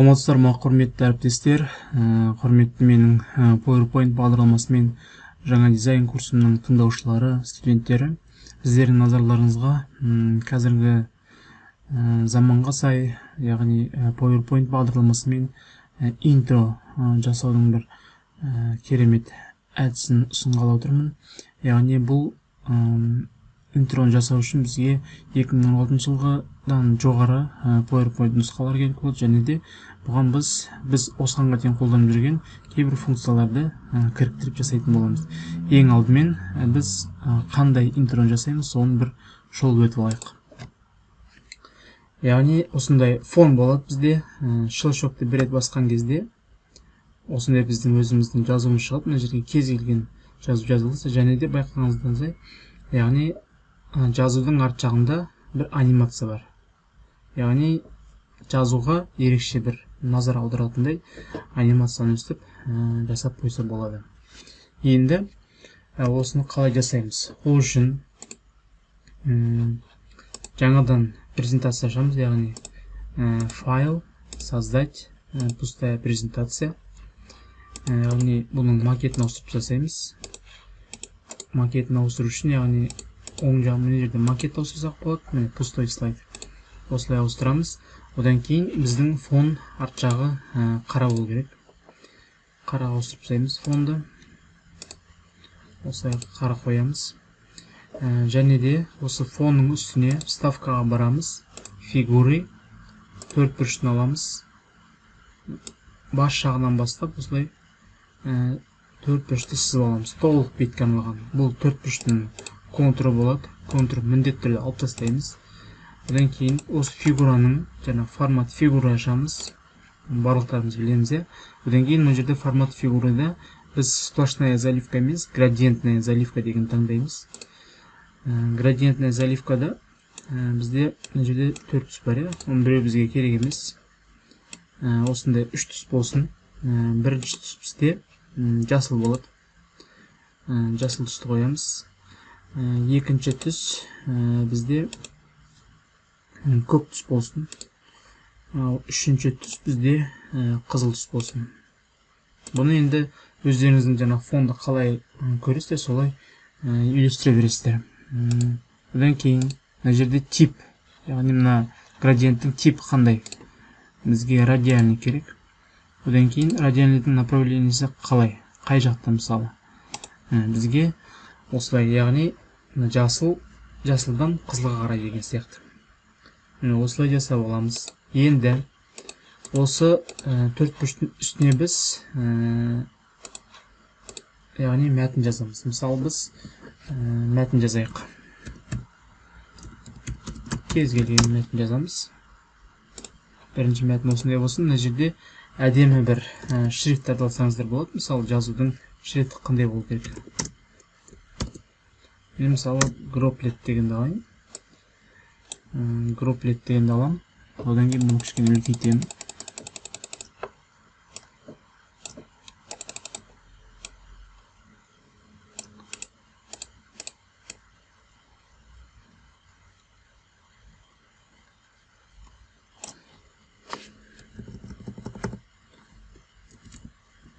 Саламатсыздар ма, құрметті әріптестер, құрметті менің PowerPoint бағдарламасымен жаңа дизайн курсымның тыңдаушылары, студенттері. Сіздердің назарларыңызға қазіргі заманға сай, яғни PowerPoint бағдарламасымен интро жасаудың бір керемет әдісін ұсынғалы отырмын. Яғни бұл интроны жасау үшін бізге 2016 жылғыдан жоғары PowerPoint нұсқалар керек болады, және де бұған біз осыған дейін қолданып жүрген кейбір функцияларды кіріктіріп жасайтын боламыз. Ең алдымен біз қандай интроны жасаймыз, соны бір шолып өтіп алайық. Яғни осындай фон болады бізде, щелчокты бір рет басқан кезде осындай біздің өзіміздің жазуымыз шығады. Мына жерге кез келген жазу жазылса, және де байқағаныңыздай, яғни жазудың арт жағында бір анимация бар. Яғни жазуға ерекше бір назар аударатындай анимацияны өстіп жасап қойса болады. Енді осыны қалай жасаймыз? Ол үшін жаңадан презентация ашамыз, яғни файл, создать, пустая презентация. Яғни бұның макетін ауыстырып жасаймыз. Макетін ауыстыру үшін, яғни оң жақ мына жерде макет ауыстырсақ болады, міне пустой слайд. Осылай ауыстырамыз. Одан кейін біздің фон арт жағы қара болу керек. Қара ауыстырып тастаймыз фонды. Осылай қара қоямыз. Және де осы фонның үстіне вставкаға барамыз. Фигуры төрт бұрышын аламыз. Бас жағынан бастап осылай төрт бұрышты сызып аламыз. Толық бетке арналған. Бұл төрт бұрыштың контуры болады. Контур міндетті түрде алып тастаймыз. Одан кейін осы фигураның жаңа формат фигура ашамыз. Барлықтарымыз білеміз, иә. Одан кейін мына жерде формат фигурада біз сплошная заливка емес, градиентная заливка деген таңдаймыз. Градиентная заливкада бізде мына жерде төрт түс бар, иә. Оның біреуі бізге керек емес. Осындай үш түс болсын. Бірінші түс бізде жасыл болады. Жасыл түсті қоямыз. Екінші түс бізде көк түс болсын. Ал үшінші түс бізде қызыл түс болсын. Бұны енді өздеріңіздің жаңа фонды қалай көресіздер, солай үйлестіре бересіздер. Одан кейін мына жерде тип, яғни мына градиенттің типі қандай? Бізге радиальный керек. Одан кейін радиальныйдың направлениесі қалай? Қай жақта мысалы? Бізге осылай, яғни жасыл, жасылдан қызылға қарай деген сияқты. Міне осылай жасап аламыз. Енді осы төрт бұрыштың үстіне біз яғни мәтін жазамыз. Мысалы біз мәтін жазайық. Кез келген мәтін жазамыз. Бірінші мәтін осындай болсын. Мына жерде әдемі бір шрифттарды алсаңыздар болады. Мысалы жазудың шрифті қандай болу керек? Мен мысалы Гроплет дегенді алайын. Гроплет дегенді аламын. Одан кейін бұны кішкене үлкейтемін.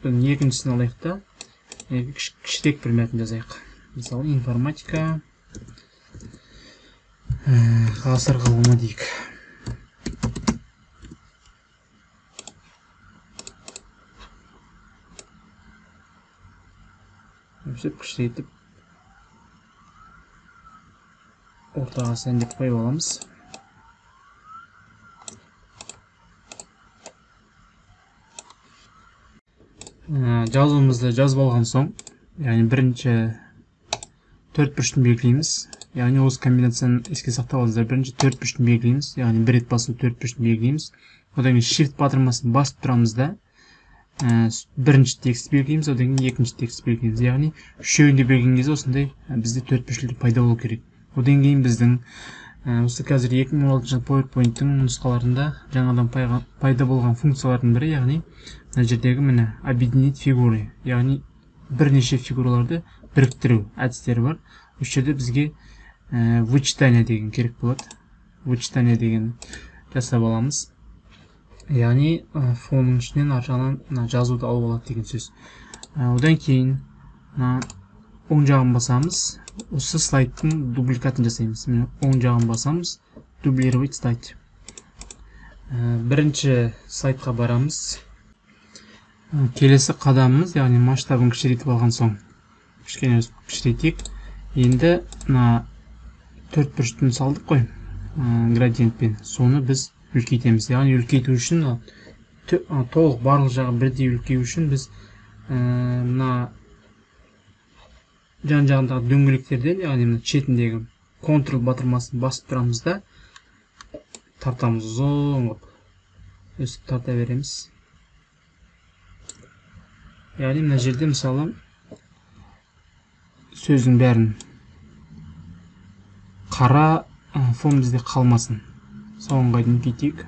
Бұның екіншісін алайық та, кішірек бір мәтін жазайық. Мысалы информатика ғасыр ғылымы дейік. Өсіп кішірейтіп ортаға сәндеп қойып аламыз. Жазуымызды жазып алған соң, яғни бірінші төрт бұрыштың белгілейміз. Яғни осы комбинацияны еске сақтап алыңыздар. Бірінші төрт бұрыштың белгілейміз, яғни бір рет басу төрт бұрыштың белгілейміз. Одан кейін shift батырмасын басып тұрамыз да, бірінші текст белгілейміз, одан кейін екінші текст белгілейміз. Яғни үшеуін де белгілеген кезде осындай бізде төрт бұрыштылық пайда болу керек. Одан кейін біздің осы қазір 2016 жылы PowerPoint-тің нұсқаларында жаңадан пайда болған функциялардың бірі, яғни мына жердегі міне объединить фигуры, яғни бірнеше фигураларды біріктіру әдістері бар. Осы жерде бізге вычитание деген керек болады. Вычитание деген жасап аламыз. Яғни фонның ішінен ар жағынан мына жазуды алып алады деген сөз. Одан кейін мына оң жағын басамыз. Осы слайдтың дубликатын жасаймыз. Міне оң жағын басамыз. Дублировать слайд. Бірінші слайдқа барамыз. Келесі қадамымыз, яғни масштабын кішірейтіп алған соң кішкене кішірейтейік. Енді мына төрт бұрыштың салдық қой, градиентпен. Соны біз үлкейтеміз. Яғни үлкейту үшін, толық барлық жағы бірдей үлкею үшін біз мына жан жағындағы дөңгелектерден, яғни мына шетіндегі Ctrl батырмасын басып тұрамыз да тартамыз, ұзын қылып өстіп тарта береміз. Яғни мына жерде мысалы сөздің бәрін қара фон бізде қалмасын. Соңға дейін кетейік.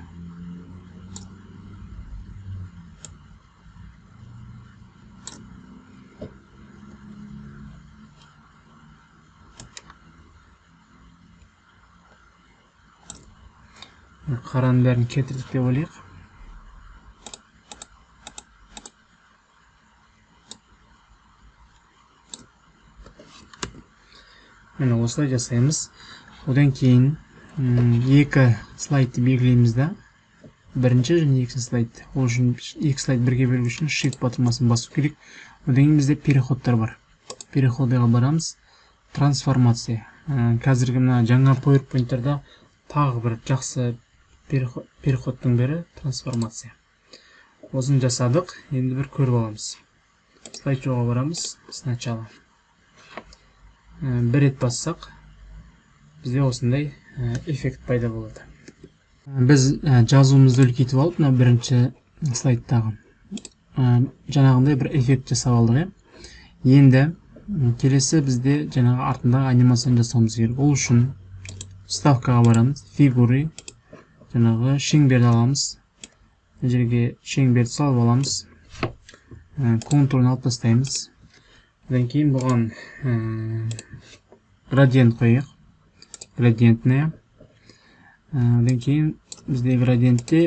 Қараның бәрін кетірдік деп ойлайық. Міне осылай жасаймыз. Одан кейін екі слайдты белгілейміз да. Бірінші және екінші слайд. Ол үшін екі слайд бірге белгілеу үшін Shift батырмасын басу керек. Одан кейін бізде переходтар бар. Переходыға барамыз. Трансформация. Қазіргі мына жаңа PowerPoint-тарда тағы бір жақсы переходтың бірі трансформация. Осыны жасадық. Енді бір көріп аламыз. Слайд-шоуға барамыз. Сначала. Бір рет бассақ, бізде осындай эффект пайда болады. Біз жазуымызды үлкейтіп алып, мына бірінші слайдтағы жаңағындай бір эффект жасап алдық. Енді келесі бізде жаңағы артындағы анимацияны жасауымыз керек. Ол үшін вставкаға барамыз, фигуры, жаңағы шеңберді аламыз. Мына жерге шеңберді салып аламыз. Контурын алып тастаймыз. Одан кейін бұған градиент қояйық. Градиентіне. Одан кейін бізде градиентте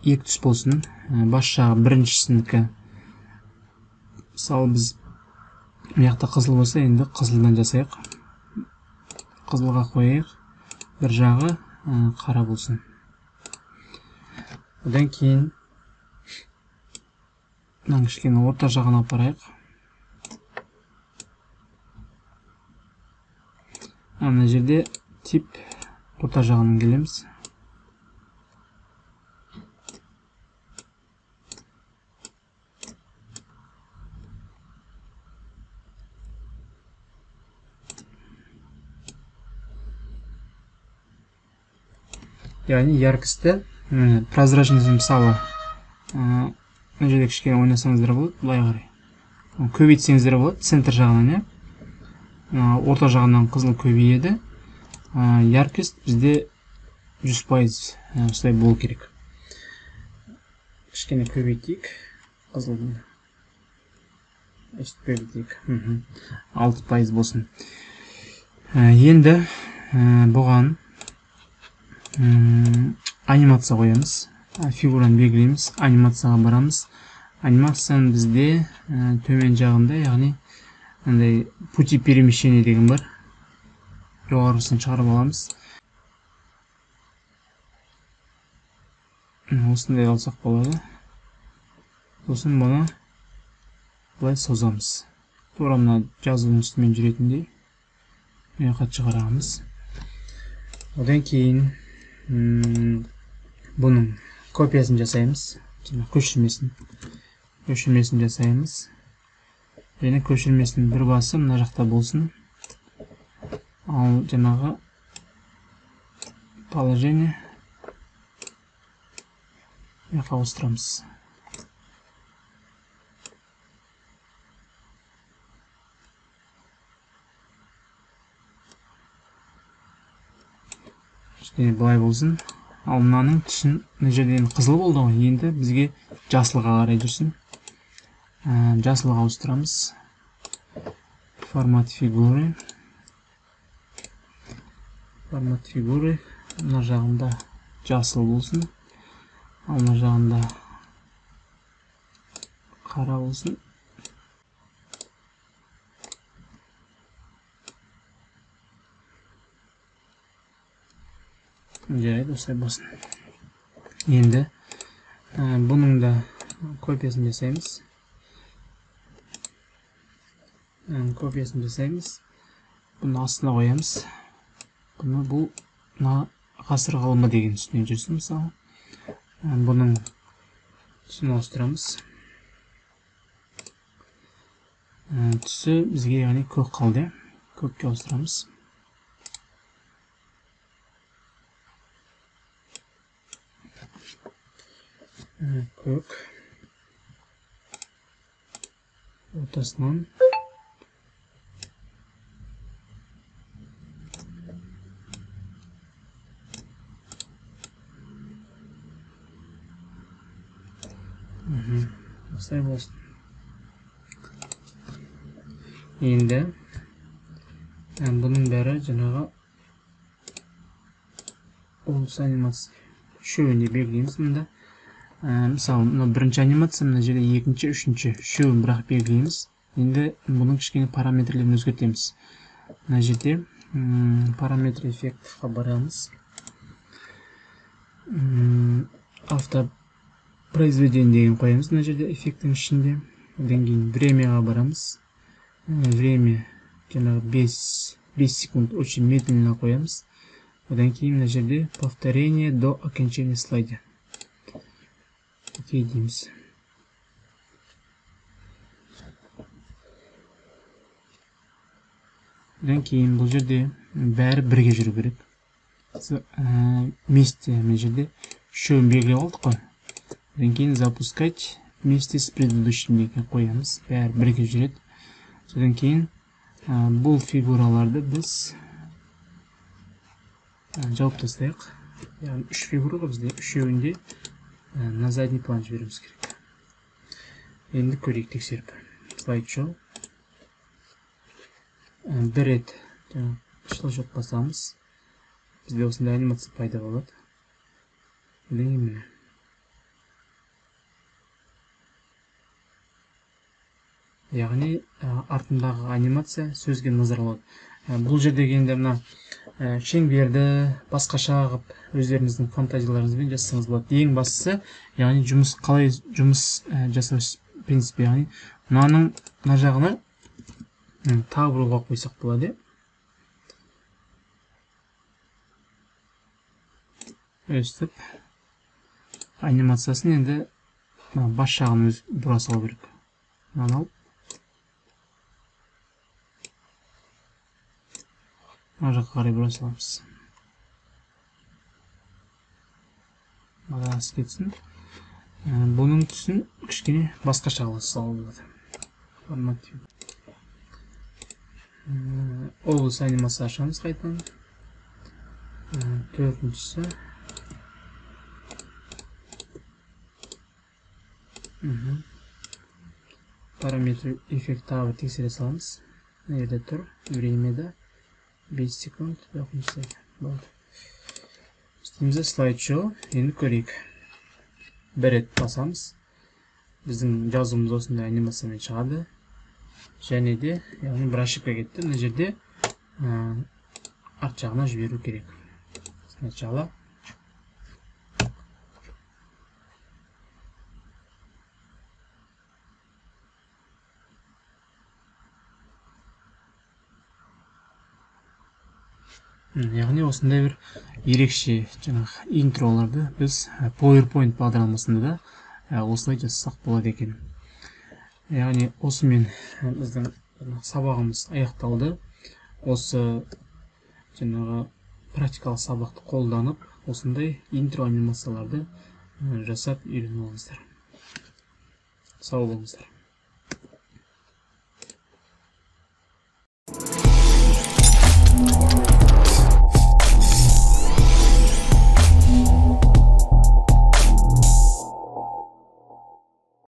екі түс болсын. Бас жағы біріншісінікі. Мысалы біз мына жақта қызыл болса, енді қызылдан жасайық. Қызылға қояйық. Бір жағы қара болсын. Одан кейін мынаның кішкене орта жағына апарайық. Ана жерде тип орта жағынан келеміз. Яғни яркості, прозрачность мысалы, мына жерде кішкене ойнасаңыздар болады, былай қарай. Көбейтсеңіздер болады, центр жағынан, иә. Орта жағынан қызыл көбейеді. Яркость бізде 100% осылай болу керек. Кішкене көбейтейік қызылдың. Өстіп көбейтейік. 6% болсын. Енді бұған анимация қоямыз. Фигураны белгілейміз, анимацияға барамыз. Анимацияның бізде төмен жағында, яғни андай пути перемещения деген бар. Жоғарғысын шығарып аламыз. Осындай алсақ болады. Сосын бұны былай созамыз. Тура мына жазудың үстімен жүретіндей мына жаққа шығарамыз. Одан кейін бұның копиясын жасаймыз. Жаңа көшірмесін. Көшірмесін жасаймыз. Және көшірмесінің бір басы мына жақта болсын. Ал жаңағы положение мына жаққа ауыстырамыз. Кішкене былай болсын. Ал мынаның түсін мына жерде енді қызыл болды ғой, енді бізге жасылға қарай жүрсін. Жасылға ауыстырамыз. Формат фигуры. Формат фигуры мына жағында жасыл болсын. Ал мына жағында қара болсын. Жарайды, осылай болсын. Енді бұның да копиясын жасаймыз. Копиясын жасаймыз. Бұны астына қоямыз. Бұны бұл мына ғасыр ғылымы деген үстінен жүрсін мысалы. Бұның түсін ауыстырамыз. Түсі бізге яғни көк қалды. Көкке ауыстырамыз. Көк ортасынан осылай болсын. Енді бұның бәрі жаңағы облыс анимация үшеуін де белгілейміз мында. Мысалы, мына бірінші анимация, мына жерде екінші, үшінші, үшеуін бірақ белгілейміз. Енді бұның кішкене параметрлерін өзгертеміз. Мына жерде параметр эффектқа барамыз. Автопроизведение деген қоямыз мына жерде эффекттің ішінде. Одан кейін времяға барамыз. Время жаңағы 5 секунд очень медленно қоямыз. Одан кейін мына жерде повторение до окончания слайда. Окей дейміз. Одан кейін бұл жерде бәрі бірге жүру керек. Вместе мына жерде үшеуін белгілеп алдық қой. Одан кейін запускать вместе с предыдущим деген қоямыз. Бәрі бірге жүреді. Содан кейін бұл фигураларды біз жауып тастайық. Яғни үш фигура ғой бізде, үшеуінде на задний план жіберуіміз керек. Енді көрейік тексеріп. Слайд-шоу. Бір рет щелчок басамыз. Бізде осындай анимация пайда болады. Міне. Яғни артындағы анимация сөзге назар алады. Бұл жердегі енді мына шеңберді басқаша қылып өздеріңіздің фантазияларыңызбен жасасаңыз болады. Ең бастысы, яғни жұмыс қалай жұмыс жасау принципі, яғни мынаның мына жағына тағы бір қойып қойсақ болады. Өстіп анимациясын енді бас жағын өз бұра салу керек. Мынаны алып мына жаққа қарай бұра саламыз. Мына кетсін. Бұның түсін кішкене басқаша қыла салуға болады. Формат. Облыс анимация ашамыз қайтадан. Төртіншісі. Параметр эффект тағы тексере саламыз. Мына жерде тұр. Времяда 5 секунд. Болды. Үстімізде слайд-шоу. Енді көрейік. Бір рет басамыз. Біздің жазуымыз осындай анимациямен шығады. Және де, яғни бір ошибка кетті. Мына жерде арт жағына жіберу керек. Сначала яғни осындай бір ерекше жаңағы интроларды біз PowerPoint бағдарламасында да осылай жасасақ болады екен. Яғни осымен біздің сабағымыз аяқталды. Осы жаңағы практикалық сабақты қолданып, осындай интро анимацияларды жасап үйреніп алыңыздар. Сау болыңыздар.